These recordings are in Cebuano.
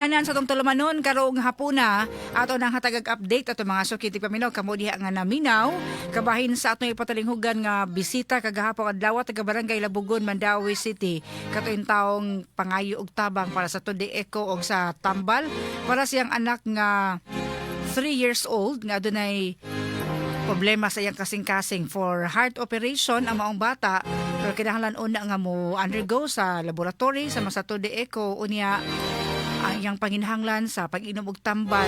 Anan sa atong tulumanon karong hapuna, ato nang hatagag update ato mga suki tigpaminaw kamo diha nga naminaw kabahin sa atong ipatalinghugan nga bisita kagahapon adlaw, taga Barangay Labugon, Mandaue City, katuin taong pangayo og tabang para sa Today Echo og sa tambal para siyang anak nga 3 years old nga adunay problema sa iyang kasing-kasing. For heart operation ang maong bata, pero kinahanglan una nga mo undergo sa laboratory sa Masatude Echo. Unya ang iyang panginahanglan sa pag-inom og tambal,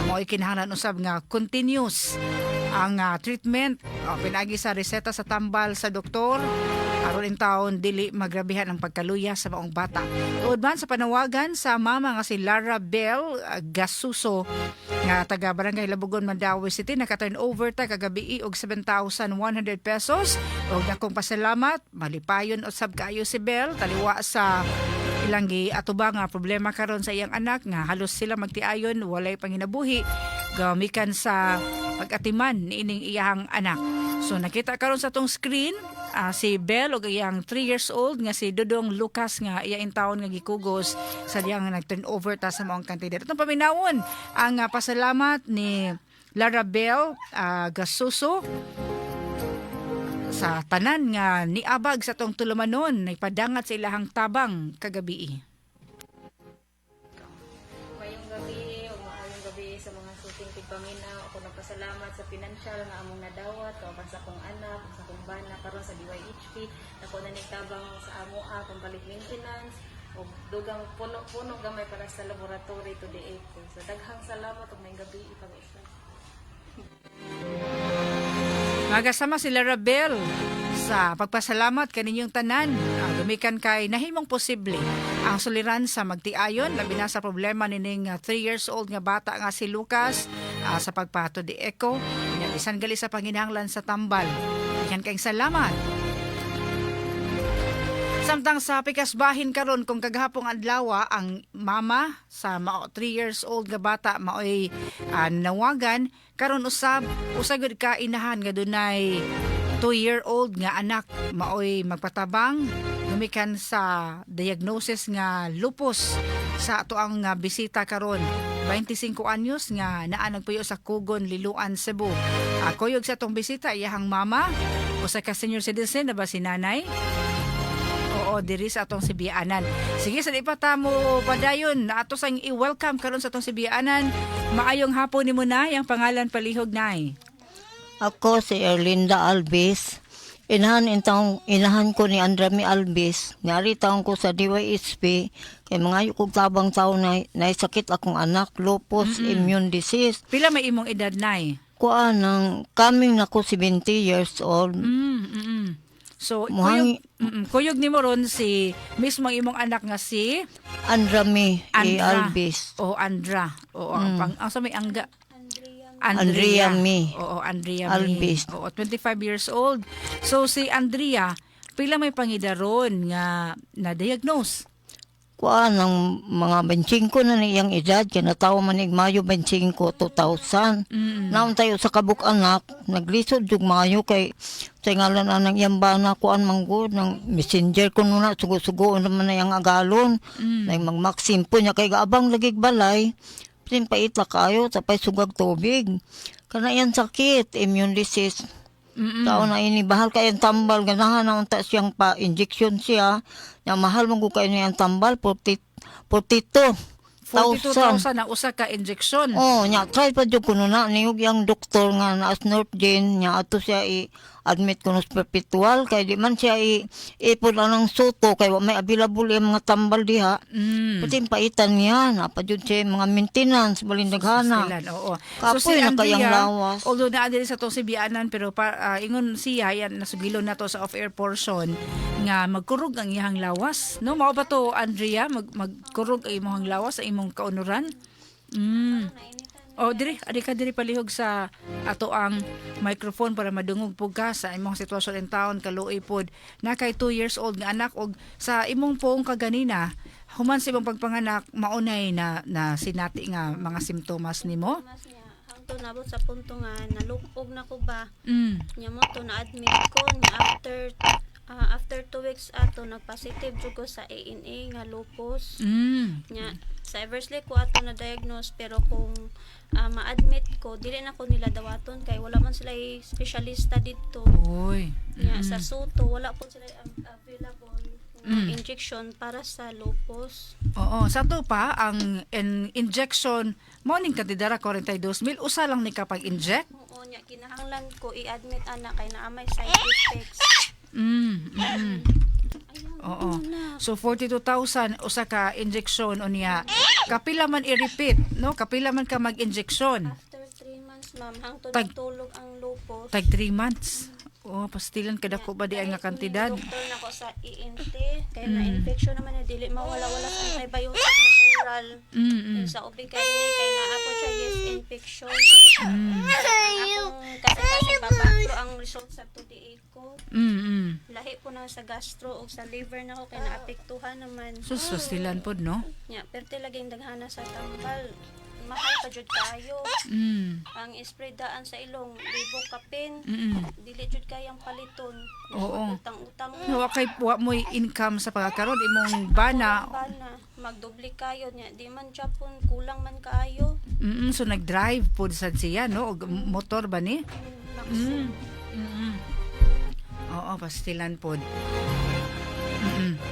mao'y kinahanglan usab nga continuous ang treatment pinaagi sa reseta sa tambal sa doktor aron in taon dili magrabihan ang pagkaluya sa maong bata. Tuod man sa panawagan sa mama nga si Lara Bell Gasuso nga taga Barangay Labugon, Mandaue City, naka-turn over ta kagabi og 7,100 pesos. Og dakong pasalamat, malipayon usab kaayo si Bell taliwa sa ilang giatubang nga problema karon sa iyang anak nga halos sila magtiayon walay panginabuhi gamikan sa pag-atiman niining iyang anak. So nakita karon sa atong screen si Bell og iyang 3 years old nga si Dudong Lucas nga iya taon nga gikugos sa diyang nag-turn over ta sa maong kantidad. Atong paminawon ang pasalamat ni Lara Bell Gasuso sa tanan nga niabag sa atong tulumanon, nagpadangat sa ilahang tabang kagabi. Maayong gabi o maayong gabi sa mga suking tigpaminaw. Ako nagpasalamat sa financial nga among nadawat kauban sa akong anak, sa akong bana karon sa DYHP. Ako na nagtabang sa amo a pampalit maintenance o dugang puno-puno gamay para sa laboratory to the echo. So daghang salamat ug maayong gabi ipag-isa. Magasama si Lara Bell sa pagpasalamat kaninyong tanan. Gumikan kay nahimong posible ang suliran sa magtiayon, labi na sa problema nining 3 years old nga bata nga si Lucas sa pagpato di echo. Nya bisan gali sa panginahanglan sa tambal. Yan kayong salamat. Samtang sa pikas bahin karon, kung kagahapong adlaw ang mama sa mao 3 years old nga bata maoy nawagan, karon usab usa gud ka inahan nga dunay 2-year-old nga anak maoy magpatabang gumikan sa diagnosis nga lupus sa ato ang nga bisita karon, 25 anyos nga naa nagpuyo sa Kugon, Liloan, Cebu. Kuyog sa atong bisita iyahang mama, usa ka senior citizen na ba si nanay? Oo, diri sa atong sibianan. Sige, sa di pa ta mo padayon, ato sang i-welcome karon sa atong sibianan. Maayong hapon nimo na, ang pangalan palihog, nay? Ako si Erlinda Alvis. Inahan intang inahan ko ni Andrami Alvis. Niari taon ko sa DYHP kay mga kog tabang tao na sakit akong anak, lupus, immune disease. Pila may imong edad, nay? Kuan nang coming nako 70 years old. So, kuyog, kuyog nimo ron si mismo ang imong anak nga si Andrami E. Andra. Alvis. O Andra. Oo, ang pang ang sa may angga. Andrea Mi. Oo, Andrea Mi. Alvis. Oo, 25 years old. So si Andrea, pila may pangidaron nga na-diagnose? Kuan ng mga 25 na niyang edad kay natawo man ig Mayo 25, 2000. Naon tayo sa kabuk anak, naglisod jug maayo kay sa ngalan anang iyang bana, kuan manggod ng messenger ko na sugo-sugo naman na iyang agalon. Mm. Magmaksim po niya kay gaabang lagig balay. Sin paita kayo tapay sugag tubig. Kana yan sakit, immune disease. Tao na ini bahal kay ang tambal, ganahan na unta siyang pa injection siya. Ya mahal man gud kayo niyang tambal, 40 42 42,000 na usa ka injection. Oh, nya try pa jud kuno na niyog yang doktor nga na as North Jane nya ato siya i admit kuno sa perpetual kay di man siya i ipon lang ng suto kay wa may available yung mga tambal diha. Pati paitan niya, napa jud siya mga maintenance balin daghana. Silan, oo. Kapoy na kayang lawas. Although naa diri sa tong sibianan, pero pa, ingon siya yan nasugilon na to sa off-air portion nga magkurog ang iyang lawas. No, mao ba to, Andrea, magkurog ang imong lawas sa imong kaunuran? Oh, diri, adi ka diri palihog sa ato ang microphone para madungog pud ka sa imong sitwasyon in town kaluoy pod na kay 2 years old nga anak. Og sa imong poong kaganina, human sa imong pagpanganak, maunay na na sinati nga mga simptomas nimo? Mas niya hangtod nabot sa punto nga nalupog na ko ba. Nya mo to na-admit ko niya after After 2 weeks ato, nagpositive jud ko sa ANA nga lupus. Nya sa Eversley ko ato na diagnose, pero kung ma-admit ko, dili na ko nila dawaton kay wala man sila espesyalista didto. Uy. Nya sa Sotto wala po sila available nga injection para sa lupus. Oo, sa to pa ang injection morning kantidara 42,000, usa lang ni kapag inject. Oo, nya kinahanglan ko i-admit ana kay naa may side effects. Ayaw, Oo. na. So 42,000 usa ka injection unya. Kapila man i-repeat, no? Kapila man ka mag-injection. After 3 months, ma'am, hangtod tulog ang lupus. Tag 3 months. Oh, pastilan kadako ba di ang nga kantidad? Doktor na ko sa ENT kay na infection naman na dili mawala-wala sa antibiotic na oral. Sa ubi kay ni kay naa po siya yeast infection. Ang akong kasing babakro ang result sa 2DA ko. Lahi po na sa gastro o sa liver na ko kay naapektuhan naman. Sus, pastilan pod, no? Nya, perte laging daghana sa tambal. Mahal pa jud kaayo. Ang spray daan sa ilong, libo kapin. Dili jud kayang paliton. Oo. Utang-utang. Wa kay wa mo'y income sa pagkakaron imong bana. Bana, magdoble kayo niya. Di man japon, kulang man kaayo. So nag-drive pod sad siya, no? Og motor ba ni? Maxi. Oo, pastilan pod.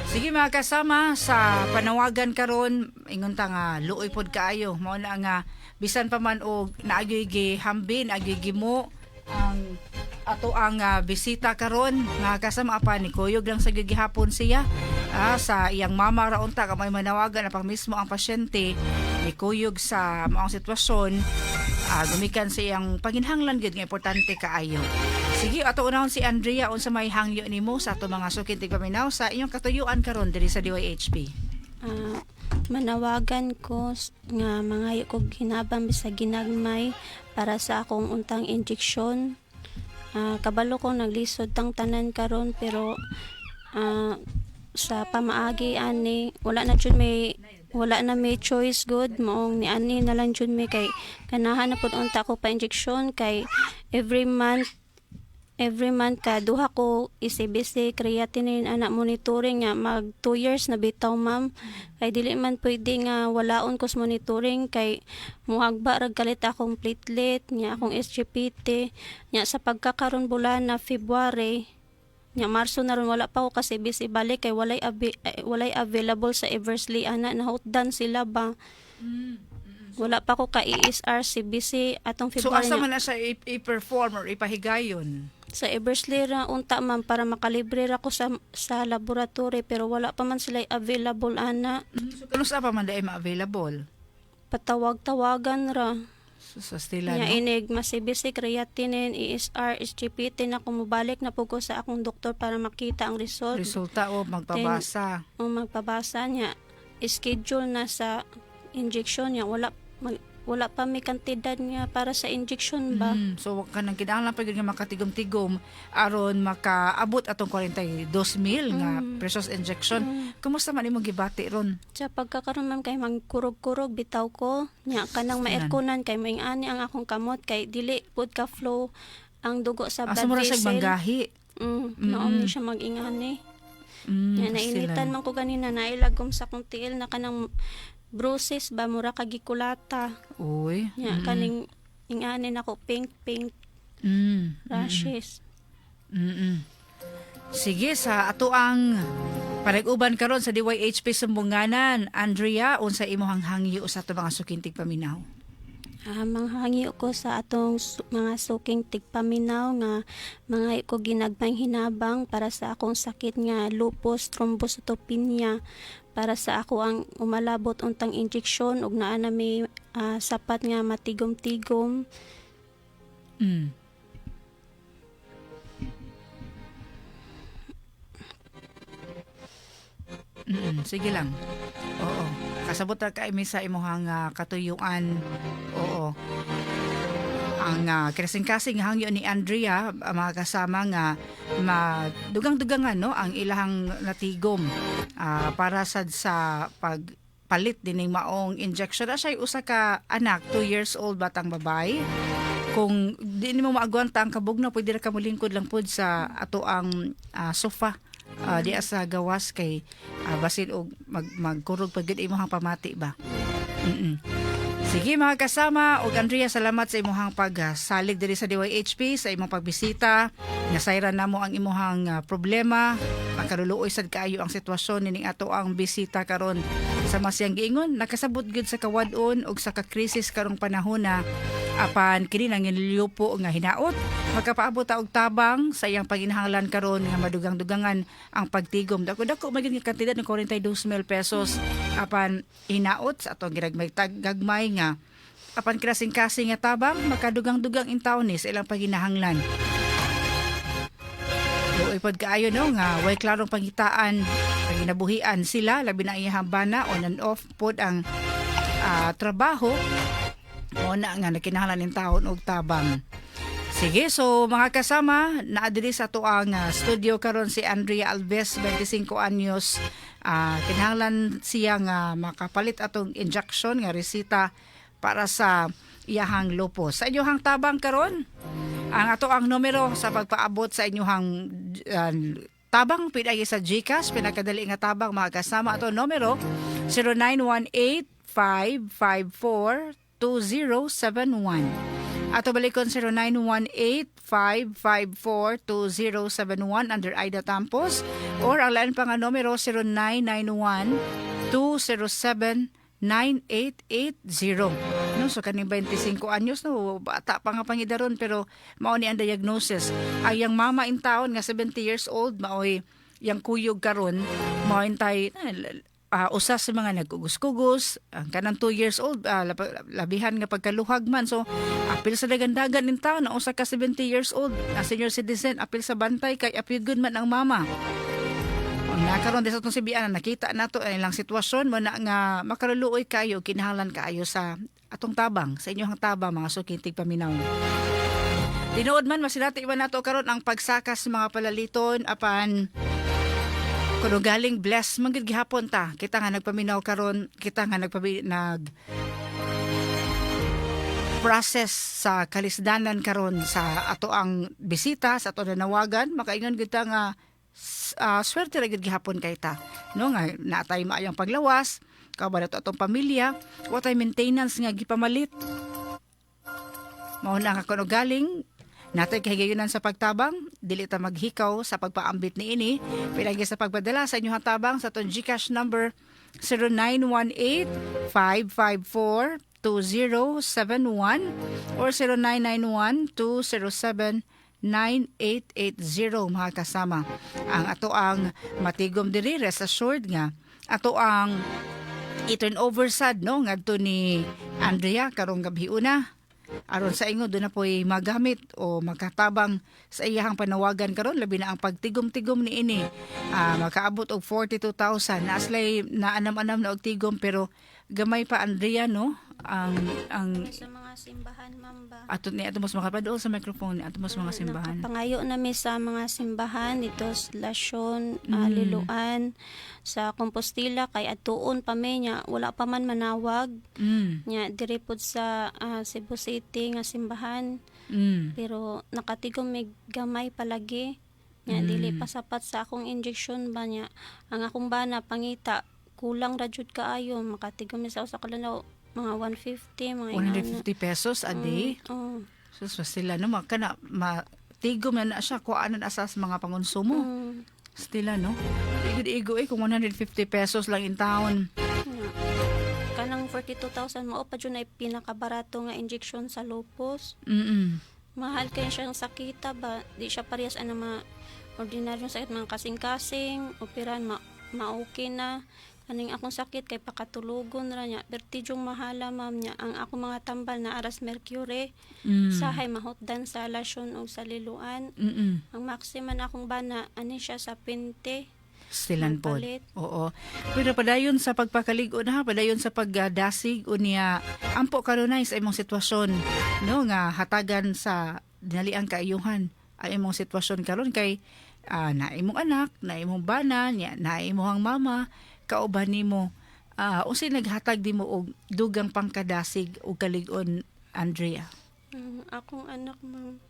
Sige mga kasama, sa panawagan karon ingon ta nga luoy pod kaayo. Mao na nga bisan pa man og naagyoy gihambin, naagyoy gimo ang ato ang bisita karon mga kasama, apan ni kuyog lang sa gihapon siya sa iyang mama ra unta ka may manawagan, apang mismo ang pasyente ni kuyog sa maong sitwasyon, gumikan sa iyang panginhanglan gyud nga importante kaayo. Sige, ato unahon si Andrea, unsa may hangyo nimo sa ato mga suking tigpaminaw sa inyong katuyuan karon diri sa DYHP? Manawagan ko nga mangayo kog hinabang bisag ginagmay para sa akong untang injection. Kabalo ko naglisod tang tanan karon, pero sa pamaagi ani wala na may choice good, maong ni ani na lang jud may kay kanahan na pud unta ko pa injection kay every month ka duha ko ECBC, creatinine ana monitoring nga mag 2 years na bitaw, ma'am, kay dili man pwede nga walaon ko sa monitoring kay muhagba rag kalit akong platelet nya akong SGPT. Nya sa pagkakaron bulan na February nya Marso na ron, wala pa ko kasi busy balik kay walay available sa Eversley ana, nahutdan sila ba. Wala pa ko ka ESR CBC atong So February asa nya. man na siya i-perform or ipahigayon? Sa Eversley ra unta, ma'am, para makalibre ra ko sa laboratory, pero wala pa man sila available ana. So kanus-a pa man dai ma-available? Patawag-tawagan ra. So, sa stila, Nya no? inig ma-CBC, creatinine, ESR, SGPT na kumubalik na po ko sa akong doktor para makita ang result. Resulta o magpabasa. O magpabasa niya, schedule na sa injection niya, wala pa may kantidad nga para sa injection ba. So wa ka nang kinahanglan pa gyud nga makatigom-tigom aron makaabot atong 42,000 nga precious injection. Kumusta man imong gibati ron? Sa pagkakaroon, ma'am, kay magkurog-kurog bitaw ko nya kanang Tanan. ma-airconan kay moing ani ang akong kamot kay dili pud ka flow ang dugo sa Asa blood mo ra siya vessel. manggahi? Maom ni siya mag-ingani. Nya nainitan pastilan. man ko ganina, nailagom sa akong tiil na kanang bruises ba, mura ka gikulata. Uy. Nya kaning ingani nako pink pink rashes. Sige, sa ato ang panag-uban karon sa DYHP Sumbunganan, Andrea, unsa imong hangyo sa ato mga sukintig paminaw? Manghangyo ko sa atong mga suking tigpaminaw nga mga ko ginagmayng hinabang para sa akong sakit nga lupus thrombocytopenia, para sa ako ang umalabot untang injection ug naa na may sapat nga matigom-tigom. Sige lang. Oo. Kasabot ra kay mi sa imong katuyuan. Oo. Ang kasing-kasing hangyo ni Andrea, mga kasama, nga madugang-dugangan, no, ang ilahang natigom para sad sa pagpalit dining maong injection. Na siya usa ka anak, 2 years old, batang babae. Kung di nimo maagwanta ang kabog na, pwede ra ka molingkod lang pod sa ato ang sofa. Di sa gawas kay basin og magkurog pag gid imong pamati ba. Sige, mga kasama og Andrea, salamat sa imong pagsalig diri sa DYHP, sa imong pagbisita. Nasayran namo ang imong problema. Makaluluoy sad kaayo ang sitwasyon nining ato ang bisita karon. Sa masiyang giingon, nakasabot gyud sa kawad-on og sa kakrisis karong panahon na, apan kini nang niliyupo nga hinaot makapaabot ta og tabang sa iyang panginahanglan karon nga madugang-dugangan ang pagtigom. Dako-dako man gyud nga kantidad ng 42 mil pesos, apan hinaot sa atong giragmay gagmay nga apan kasing-kasing nga tabang makadugang-dugang intawon ni sa ilang paginahanglan. Luoy pod kaayo, no, nga way klarong pangitaan, panginabuhian sila, labi na iyang bana, on and off pod ang trabaho mo na nga nakinahanglan ning taon og tabang. Sige, so mga kasama, naa diri sa atoang studio karon si Andrea Alves, 25 anyos. Kinahanglan siya nga makapalit atong injection nga resita para sa iyahang lupus. Sa inyong tabang karon, ang ato ang numero sa pagpaabot sa inyong tabang pinagi sa GCash, pinakadali nga tabang, mga kasama, ato numero 0918 554 2071. Ato balikon, 0918-554-2071 under Aida Tampos, or ang lain pa nga numero, 0991-207-9880. No, so kaning 25 anyos, no, bata pa nga pangidaron, pero mao ni ang diagnosis. Ay ang mama in taon nga 70 years old, maoy yang kuyog karon, mao intay usa sa mga nagkugos-kugos. Ang kanang 2 years old, labihan nga pagkaluhag man. So apil sa dagandagan in taon ang usa ka 70 years old a senior citizen, apil sa bantay kay apil good man ang mama. Ang nakaroon din sa atong sibian, nakita nato ang ilang sitwasyon mo na nga makaluluoy kayo, kinahanglan kaayo sa atong tabang, sa inyong tabang, mga suking tigpaminaw. Tinuod man, masinati man nato karon ang pagsaka sa mga palaliton, apan kuno galing bless man gid gihapon ta. Kita nga nagpaminaw karon, kita nga nag process sa kalisdanan karon sa ato ang bisita, sa ato nanawagan, makaingon gid ta nga swerte ra gid gihapon kay ta, no, nga natay maayong paglawas kauban ato atong pamilya, wa tay maintenance nga gipamalit. Mao na nga kuno galing natay kahigayunan sa pagtabang, dili ta maghikaw sa pagpaambit niini pinagi sa pagpadala sa inyong tabang sa atong GCash number 0918 554 2071 or 0991 207 9880, mga kasama. Ang ato ang matigom diri, rest assured nga ato ang i-turn over sad, no, ngadto ni Andrea karong gabi una aron sa ingon doon na po'y magamit o makatabang sa iyahang panawagan karon, labi na ang pagtigom-tigom ni ini. Makaabot og 42,000 na aslay na anam-anam na og tigom, pero gamay pa, Andrea, no, ang Sa mga simbahan, ma'am ba? Ato ni ato mas makapadool sa microphone ni ato mas mga simbahan. Nakapangayo nami sa mga simbahan dito sa Lasyon, Liloan, sa Compostela kay atuon pa mi nya wala pa man manawag. Nya diri pod sa Cebu City nga simbahan, pero nakatigom mig gamay palagi. Nya dili pa sapat sa akong injection ba nya. Ang akong bana pangita kulang ra jud kaayo, makatigom mi sa usa ka adlaw mga 150, mga ingana. 150 pesos a day. Oh. Sus, sila, no, kana matigom na na siya, kuhaan na na sa mga pangonsumo. Stila, no? Igo-igo eh, kung 150 pesos lang in town. Nga. Kanang 42,000 mao pa jud ay pinakabarato nga injection sa lupus. Mahal kay siyang sakita ba, di siya parehas ana mga ordinaryong sakit, mga kasing-kasing, operan ma ma-okay na. Kaning akong sakit kay pakatulugon ra niya. Perti jung mahala, ma'am, niya. Ang akong mga tambal na aras mercury, sahay mahutdan sa Lasyon o sa Liloan. Ang maximum akong bana ani siya sa 20. Silan po. Magpalit. Oo. Pero padayon sa pagpakalig-on ha, padayon sa pagdasig unya ampo kanunay sa imong sitwasyon, no, nga hatagan sa dinaliang kaayuhan ang imong sitwasyon karon kay na imong anak, na imong bana, nya na imong mama kauban nimo. Unsay naghatag nimo og dugang pangkadasig ug kalig-on, Andrea? Akong anak, ma'am.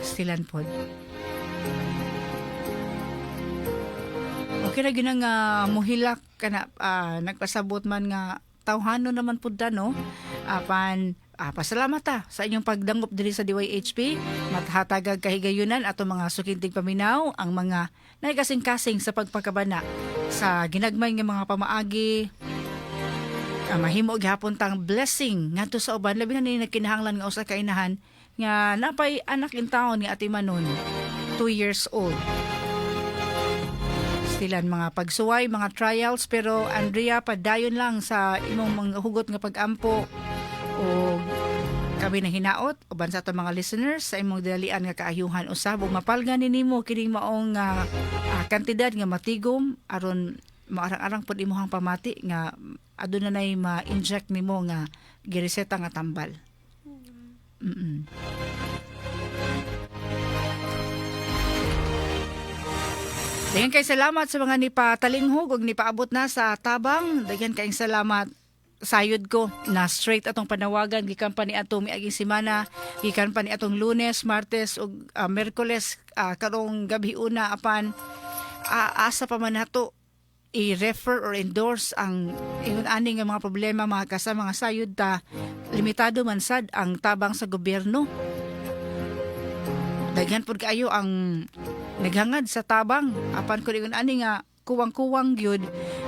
Silan pod. Okay ra gyud na nga muhilak kana, nagpasabot man nga tawhano naman pud ta, no? Apan pasalamat ta sa inyong pagdangop diri sa DYHP. Mathatagag kahigayunan ato mga sukinting paminaw, ang mga naikasing-kasing sa pagpakabana sa ginagmay nga mga pamaagi, mahimo gihapon tang blessing ngadto sa uban, labi na ni nagkinahanglan nga usa ka inahan nga napay anak in taon nga atimanon, 2 years old. Silan mga pagsuway, mga trials, pero Andrea, padayon lang sa imong mga hugot nga pagampo o kami na hinaot uban sa atong mga listeners sa imong dalian nga kaayuhan usab ug mapalgan ni nimo kining maong kantidad nga matigom aron maarang-arang pud imong pamati nga aduna nay ma-inject nimo nga gireseta nga tambal. Daghan kay salamat sa mga nipatalinghog ug nipaabot na sa tabang. Daghan kayong salamat. Sayod ko na straight atong panawagan gikan pa ni atong miaging semana, gikan pa ni atong Lunes, Martes ug Miyerkules, karong gabi una, apan asa pa man nato i-refer or endorse ang ingon ani nga mga problema, mga kasama, mga sayod ta, limitado man sad ang tabang sa gobyerno. Daghan pud kaayo ang naghangad sa tabang, apan kun ingon ani nga kuwang-kuwang gyud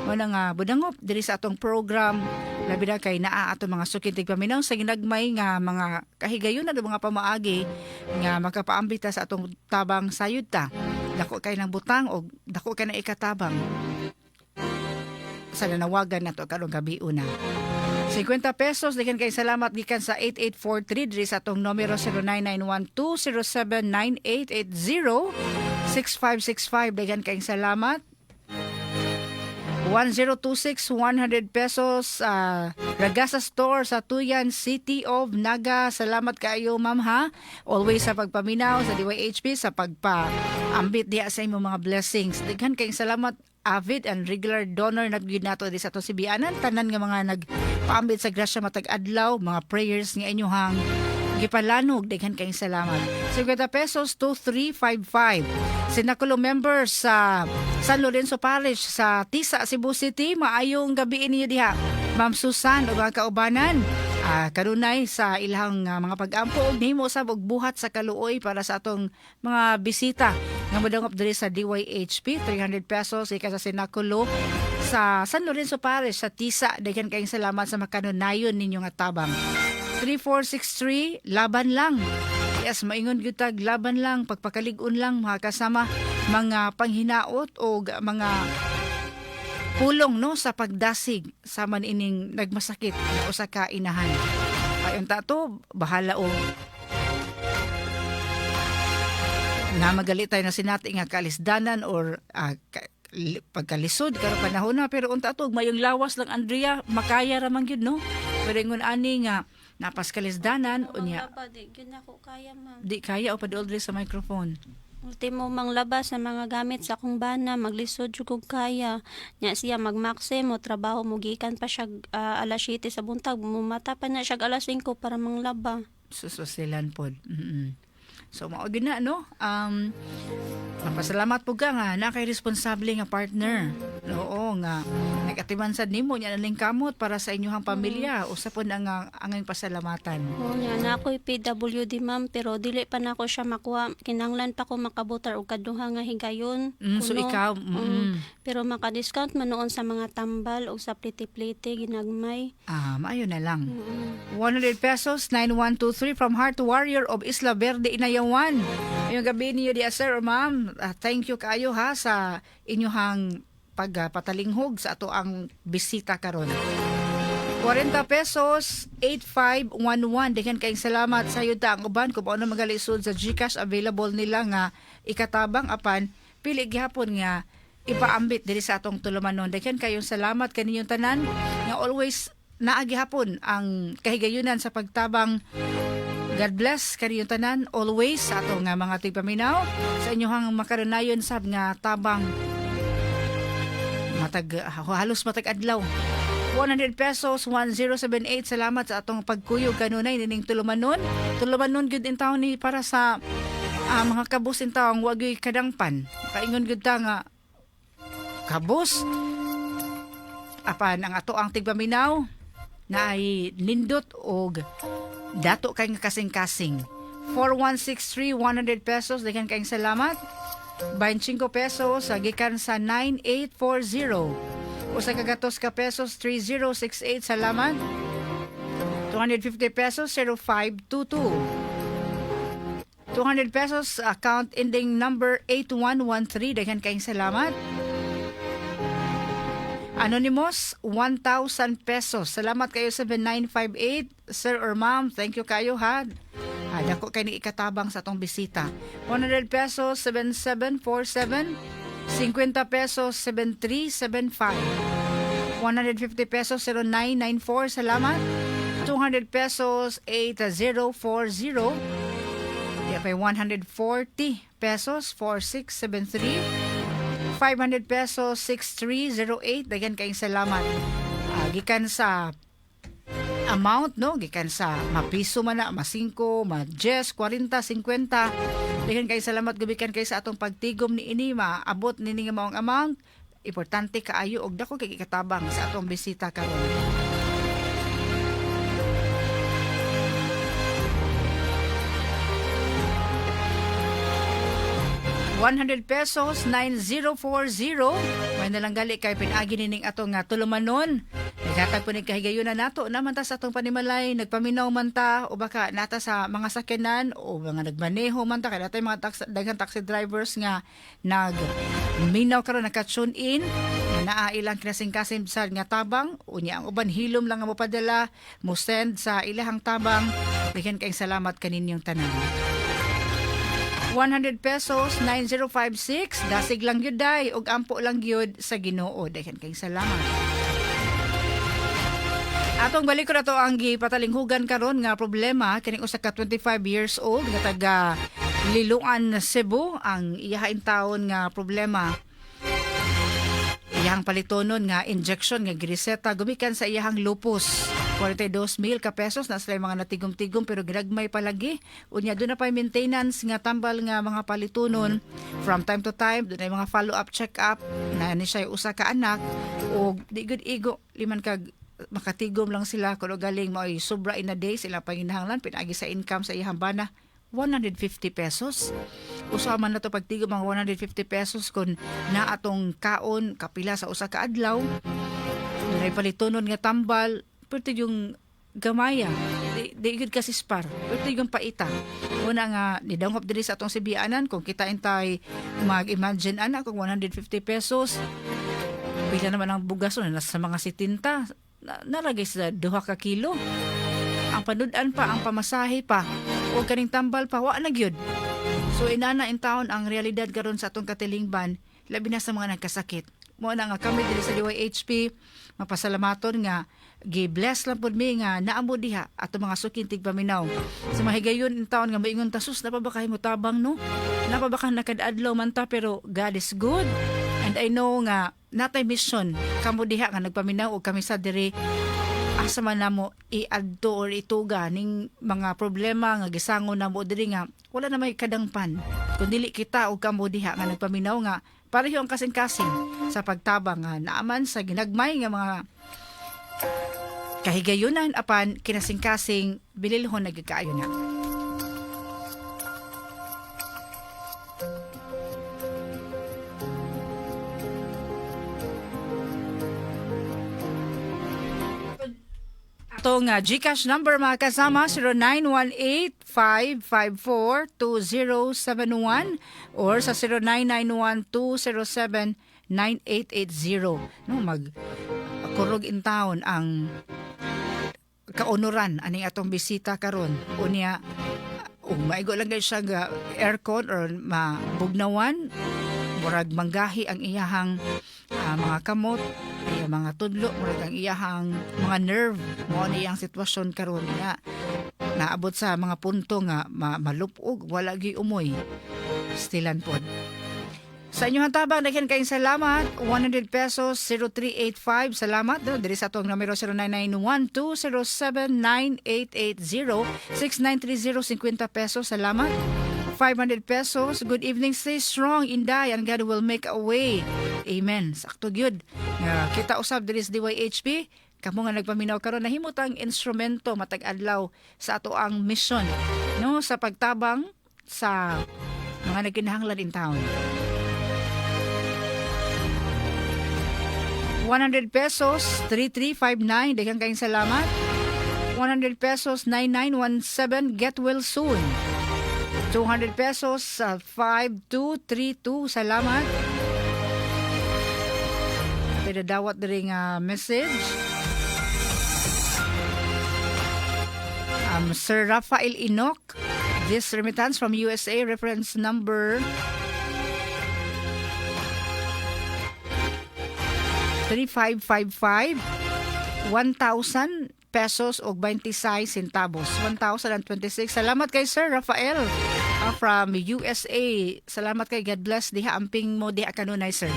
mo na nga budangop diri sa atong program, labi na kay naa atong mga sukintig paminaw sa ginagmay nga mga kahigayon na mga pamaagi nga makapaambit ta sa atong tabang. Sayod ta, dako kay ng butang o dako kay na ikatabang sa nanawagan nato karong gabi una. 50 pesos, daghan kay salamat gikan sa 8843 diri sa atong numero 0991-207-9880 6565. Daghan kayong salamat. 1026, 100 pesos, Ragasa Store sa Tuyan, City of Naga. Salamat kaayo, ma'am, ha. Always sa pagpaminaw sa DYHP, sa pagpa-ambit diha sa imong mga blessings. Daghan kayong salamat, avid and regular donor na gyud nato di sa atong sibianan, tanan nga mga nagpaambit sa grasya matag adlaw, mga prayers nga inyohang gipalanog, daghan kayong salamat. 50 pesos, 2355. Sinakulo members sa San Lorenzo Parish sa Tisa, Cebu City, maayong gabi ninyo diha. Ma'am Susan ug ang kaubanan. Kanunay sa ilang mga pag-ampo ug nahimo usab og buhat sa kaluoy para sa atong mga bisita nga modangop diri sa DYHP. 300 pesos gikan sa Sinakulo sa San Lorenzo Parish sa Tisa. Daghan kayong salamat sa makanunayon ninyo nga tabang. 3463, laban lang. Yes, maingon gyud tag laban lang, pagpakalig-on lang, mga kasama, mga panghinaot o mga pulong, no, sa pagdasig sa man ining nagmasakit nga usa ka inahan. Ay unta to bahala og na magali tayo na sinati nga kalisdanan or pagkalisod karon panahon na, pero unta to mayong lawas lang, Andrea, makaya ra man gyud, no? Pero ingon ani nga napaskalisdanan unya. Pa, di gyud nako kaya, ma'am. Di kaya o padul diri sa microphone. Ultimo manglaba sa mga gamit sa akong bana, maglisod jud kog kaya. Nya siya magmaxi mo trabaho, mo gikan pa siya alas 7 sa buntag, mumata pa na siya alas 5 para manglaba. Sususilan pod. So mao gyud na, no? Mapasalamat po ka nga na kay responsable nga partner. Oo nga nagatiman sad nimo nya naling kamot para sa inyong pamilya. Usa pod ang ang pasalamatan. Oo nya na ako'y PWD, ma'am, pero dili pa nako siya makuha. Kinahanglan pa ko makabutar og kaduha nga higayon. So Kuno. ikaw, Pero maka-discount man noon sa mga tambal o sa pliti-pliti ginagmay. Ah, maayo na lang. 100 pesos, 9123 from Heart Warrior of Isla Verde, Inayawan. Ngayong gabi niyo diya, sir or ma'am. Thank you kaayo ha sa inyuhang pagpatalinghog sa ato ang bisita karon. 40 pesos, 8511. Daghan kayong salamat sa ta ang uban kung ano magalisod sa GCash, available nila nga ikatabang, apan pili gihapon nga ipaambit diri sa atong tulumanon. Daghan kayong salamat kaninyong tanan nga always naa gihapon ang kahigayunan sa pagtabang. God bless kaninyong tanan always sa atong nga mga tigpaminaw sa inyong makanunayon sab nga tabang matag halos matag adlaw. 100 pesos, 1078. Salamat sa atong pagkuyog kanunay nining tulumanon. Tulumanon gyud in taon ni para sa mga kabus in taong wagyoy kadangpan. Kaingon gyud ta nga kabus. Apan ang ato ang tigpaminaw na ay nindot og dato kay nga kasing-kasing. 4163, 100 pesos, daghan kayong salamat. 25 pesos gikan sa 9840. Usa ka gatos ka pesos, 3068, salamat. 250 pesos, 0522. 200 pesos, account ending number 8113, daghan kayong salamat. Anonymous, 1,000 pesos. Salamat kayo, 7958, sir or ma'am. Thank you kayo ha. Dako kay ni ikatabang sa atong bisita. 100 pesos, 7747. 50 pesos, 7375. 150 pesos, 0994. Salamat. 200 pesos, 8040. Di pa 140 pesos, 4673. 500 pesos, 6308. Daghan kayong salamat. Gikan sa amount, no? Gikan sa mapiso man na, ma-5, ma-10, 40, 50. Daghan kayong salamat gumikan kay sa atong pagtigom ni ini, maabot nini nga maong amount. Importante kaayo og dako kay ikatabang sa atong bisita karon. 100 pesos, 9040. May nalang gali kay pinagi nining atong nga tulumanon. Naghatag po ni kahigayunan nato naman ta sa atong panimalay, nagpaminaw man ta o baka nata sa mga sakyanan o mga nagmaneho man ta kay natay mga taxi, daghang taxi drivers nga nagminaw karon, naka-tune in nga naa ilang kinasingkasing sa nga tabang. Unya ang uban hilom lang nga mopadala, mo send sa ilahang tabang. Daghan kayong salamat kaninyong tanan. 100 pesos, 9056. Dasig lang gyud day ug ampo lang gyud sa Ginoo. Daghan kayong salamat. Atong balik ko na to ang gipatalinghugan karon nga problema kining usa ka 25 years old nga taga Liloan, Cebu. Ang iyahain taon nga problema, iyang palitonon nga injection nga gireseta gumikan sa iyahang lupus. 42 mil ka pesos na sila yung mga natigom-tigom, pero ginagmay palagi. Unya doon na pa maintenance nga tambal nga mga palitunon from time to time, doon ay mga follow-up check-up na ni siya usa ka anak o di gud igo liman kag makatigom lang sila kuno galing mao'y sobra in a day sila panginahanglan pinaagi sa income sa iyang bana, 150 pesos. Usa man na to pagtigom ang 150 pesos kung naa atong kaon kapila sa usa ka adlaw. Dunay palitunon nga tambal, pero yung gamaya, di gyud kasi spar, pero yung paita. Una nga nidangop diri sa atong sibianan kung kita intay mag-imagine ana kung 150 pesos pila naman ang bugas no, nasa mga 70 na, naragay sa 2 ka kilo. Ang panudan pa, ang pamasahe pa, o kaning tambal pa, wa na gyud. So inana in taon ang realidad karon sa atong katilingban, labi na sa mga nagkasakit. Mo na nga kami diri sa DYHP mapasalamaton nga gi-bless lang pud mi nga naamo diha ato mga suking tigpaminaw. Sa mahigayon in taon nga moingon ta, "Sus, napa ba kay motabang, no? Napa ba ka nakadadlaw man ta?" Pero God is good. And I know nga natay mission kamo diha nga nagpaminaw og kami sa diri, asa man namo iadto or ituga ning mga problema nga gisangon namo diri nga wala na may kadangpan kun dili kita og kamo diha nga nagpaminaw nga pareho ang kasing-kasing sa pagtabang nga naaman sa ginagmay nga mga kahigayunan, apan kinasing-kasing bililhon na gyud kaayo na. Atong GCash number, mga kasama, 0918-554-2071 or sa 0991-207-9880. No, mag kurog in town ang kaunuran aning atong bisita karon. Unya ug maigo lang gayud siya nga aircon or mabugnawan, murag manggahi ang iyahang mga kamot, iya mga tudlo, murag ang iyahang mga nerve. Mao ni iyang sitwasyon karon nga naabot sa mga punto nga malupog, wala gyud umoy, stilan pod. Sa inyong tabang, daghan kayong salamat. 100 pesos, 0385. Salamat. No, diri sa atong numero 0991-207-9880. 6930, 50 pesos. Salamat. 500 pesos. Good evening. Stay strong, Inday, and God will make a way. Amen. Sakto gyud. Nga kita usab diri sa DYHP. Kamo nga nagpaminaw karon, nahimutang instrumento matag adlaw sa ato ang mission, no, sa pagtabang sa mga nagkinahanglan in town. 100 pesos, 3359. Daghang kayong salamat. 100 pesos, 9917. Get well soon. 200 pesos, 5232. Salamat. Pinadawat diri nga message. Sir Rafael Enoch, this remittance from USA, reference number 3555, 1,000 pesos og 26 centavos. 1,026. Salamat kay Sir Rafael from USA. Salamat kay, God bless diha, amping mo diha kanunay, sir.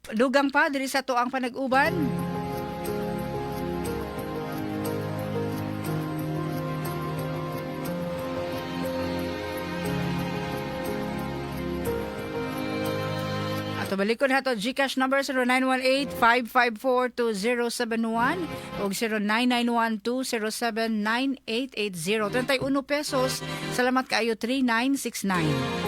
Dugang pa diri sa tuang panag-uban. Ato balikon hato GCash number 0918-554-2071 o 0991-207-9880. 31 pesos. Salamat kaayo, 3969.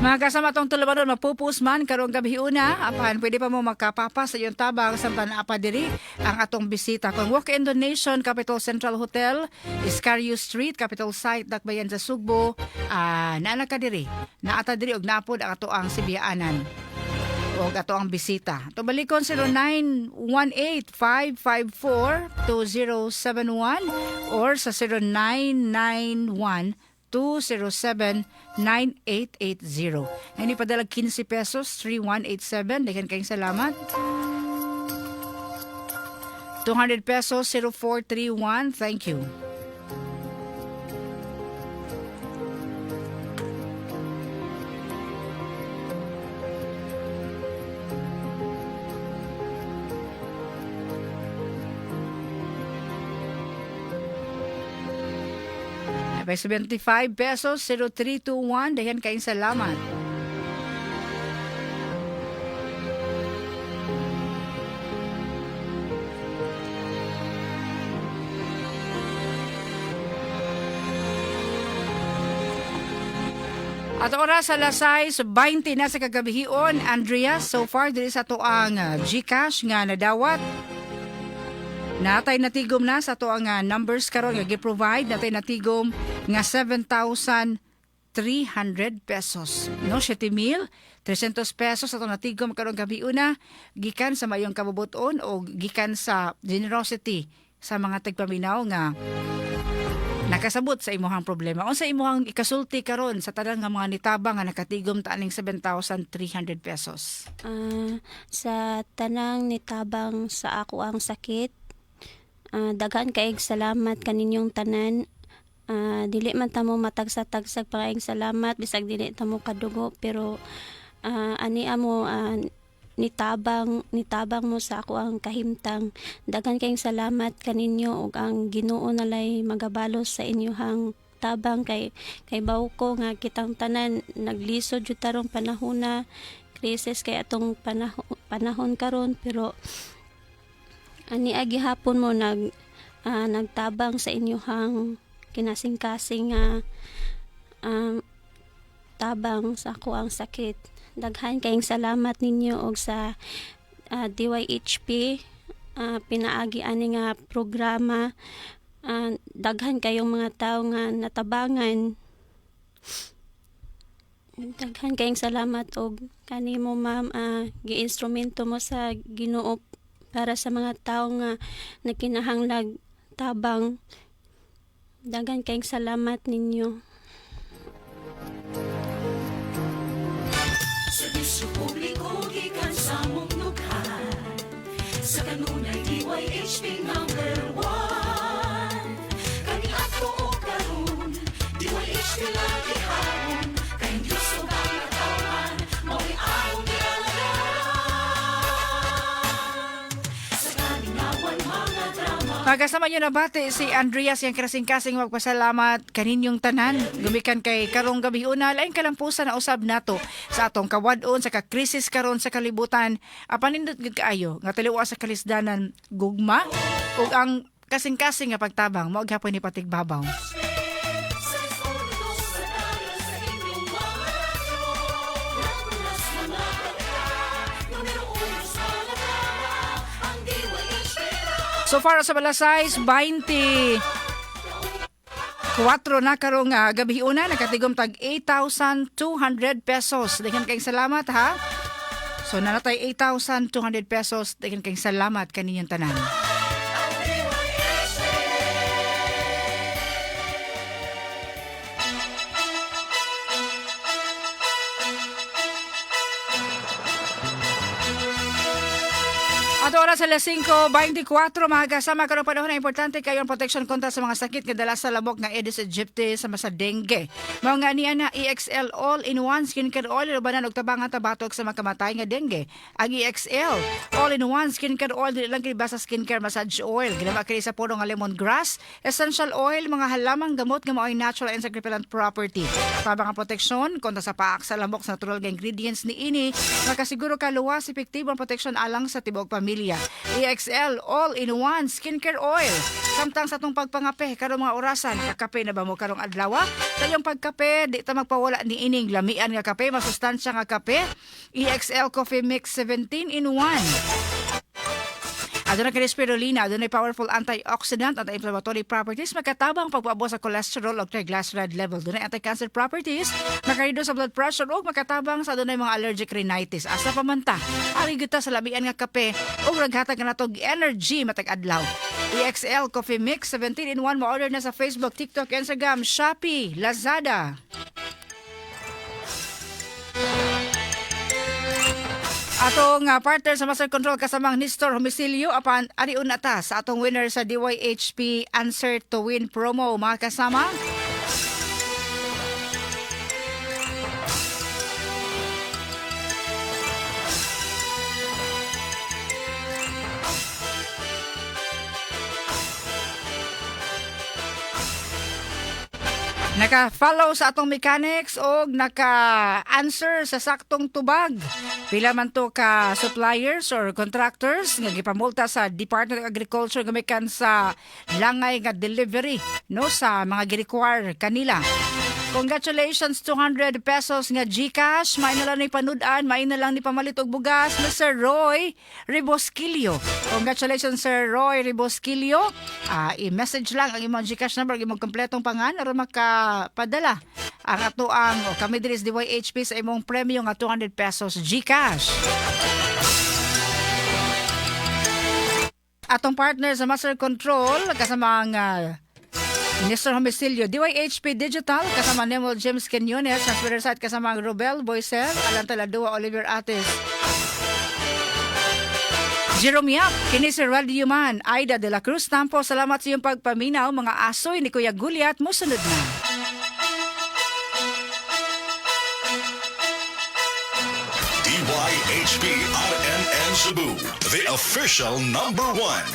Mga kasama tong tulubanon, mapupus man karong gabi una, apan pwede pa mo makapapa sa iyong tabang samtang naa pa diri ang atong bisita. Kung walk-in donation, Capitol Central Hotel, Iscario Street, Capitol Site, Dakbayan sa Sugbo, naa na ka diri. Naata diri og napod ang ato ang sibiyaanan og ato ang bisita. To balikon 0918-554-2071 or sa 0991 207-9880. Ngayon ipadala 15 pesos, 3187. Daghan kayong salamat. 200 pesos, 0431. Thank you. By 75 pesos, 0321. Daghan kayong salamat. At oras alas 6:20 na sa kagabihion, Andrea, so far diri sa atoang GCash nga nadawat. Natay natigom na sa atoang numbers karon nga gi-provide, natay natigom nga 7,300 pesos. No, 7,300 pesos ato natigom karong gabi una gikan sa mayong kabubuton o gikan sa generosity sa mga tagpaminaw nga nakasabot sa imuhang problema. Unsa imuhang ikasulti karon sa tanan nga mga nitabang nga nakatigom ta aning 7,300 pesos? Sa tanang nitabang sa ako ang sakit, daghan kaayg salamat kaninyong tanan. Dili man ta mo matagsa-tagsag pakaing salamat bisag dili ta mo kadugo, pero ani amo nitabang nitabang mo sa ako ang kahimtang. Daghan kayong salamat kaninyo ug ang Ginoo nalay magabalos sa inyohang tabang kay kay baw ko nga kitang tanan naglisod jud tarong panahona, krisis kay atong panahon karon, pero ani gihapon mo nagtabang sa inyohang kinasingkasing nga tabang sa ako ang sakit. Daghan kayong salamat ninyo og sa DYHP, pinaagi ani nga programa, daghan kayong mga tao nga natabangan. Daghan kayong salamat og kanimo, ma'am, giinstrumento mo sa Ginoo para sa mga tao nga nagkinahanglag tabang. Daghan kayong salamat ninyo. Serbisyo publiko gikan sa mong dughan. Sa kanunay, DYHP number 1. Kaniadto og karon, DYHP lagi haron. Kay Diyos ug ang katawhan, mao'y among gialagaran. Sa kalingawan mga drama. Magkasama nyo nabati si Andreas yung kasing-kasing magpasalamat kaninyong tanan. Gumikan kay karong gabi una, laing kalampusan na usab nato sa atong kawadon sa kakrisis karon sa kalibutan. Apanindot gid kaayo nga taliwa sa kalisdanan gugma ug ang kasing-kasing nga pagtabang mao gyapon ni patigbabaw. Sa sa dayon sa inyong mga radyo. Nagulas mga balita, numero uno sa drama, ang DYHP. So far sa Balasay, 24 na karong gabi una nakatigom tag 8,200 pesos. Daghan kayong salamat ha. So nanatay 8,200 pesos. Daghan kayong salamat kaninyong tanan. At oras alas 5:24, mga kasama, karong panahon na importante kayo ang protection kontra sa mga sakit nga dala sa lamok nga Aedes aegypti sama sa dengue. Mao nga niya na EXL All-in-One Skincare Oil ubanan og tabangan tabatok sa makamatay nga dengue. Ang EXL All-in-One Skincare Oil dili lang kini basta skincare massage oil. Ginama kini sa puno nga lemongrass, essential oil, mga halamang gamot nga mao'y natural insect repellent property. Tabang ang proteksyon kontra sa paak sa lamok sa natural nga ingredients ni ini, makasiguro ka luwas epektibo ang proteksyon alang sa tibuok pamilya. EXL All-in-One Skincare Oil. Samtang sa atong pagpangape karong mga orasan, kakape na ba mo karong adlaw? Sa iyong pagkape, di ta magpawala ni ining lamian nga kape, masustansya nga kape. EXL Coffee Mix 17 in 1. Aduna kini spirulina, adunay powerful antioxidant, anti-inflammatory properties, makatabang pagpaabot sa cholesterol o triglyceride level. Dunay anti-cancer properties, makareduce sa blood pressure ug makatabang sa adunay mga allergic rhinitis. Asa pa man ta, ari gyud ta sa lamian nga kape ug naghatag ka natog energy matag adlaw. EXL Coffee Mix 17 in 1, ma-order na sa Facebook, TikTok, Instagram, Shopee, Lazada. Atong partner sa Master Control kasamang Nestor Homisilio, apan ariun na ta sa atong winner sa DYHP Answer to Win promo, mga kasama. Naka-follow sa atong mechanics o naka-answer sa saktong tubag. Pila man to ka suppliers or contractors nga gipamulta sa Department of Agriculture gamikan sa langay nga delivery, no, sa mga gi-require kanila. Congratulations, 200 pesos nga GCash. May na lang ni panud-an, may na lang ni pamalit og bugas, Mr. Roy Ribosquillo. Congratulations, Sir Roy Ribosquillo. I-message lang ang imong GCash number, ang imong kompletong pangan aron makapadala ang ato ang o kami diri sa DYHP sa imong premyo nga 200 pesos GCash. Atong partner sa Master Control kasama ang Mr. Homicilio, DYHP Digital, kasama Nemo James Quinones, sa Twitter site kasama ang Robel Boisel, Alan Taladua, Oliver Atis, Jerome Yap, kini si Radio Man, Aida de la Cruz Tampo, salamat sa iyong pagpaminaw, mga asoy ni Kuya Guliat, musunod na. DYHP RNN Cebu, the official number one.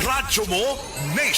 Radyo mo, Nation.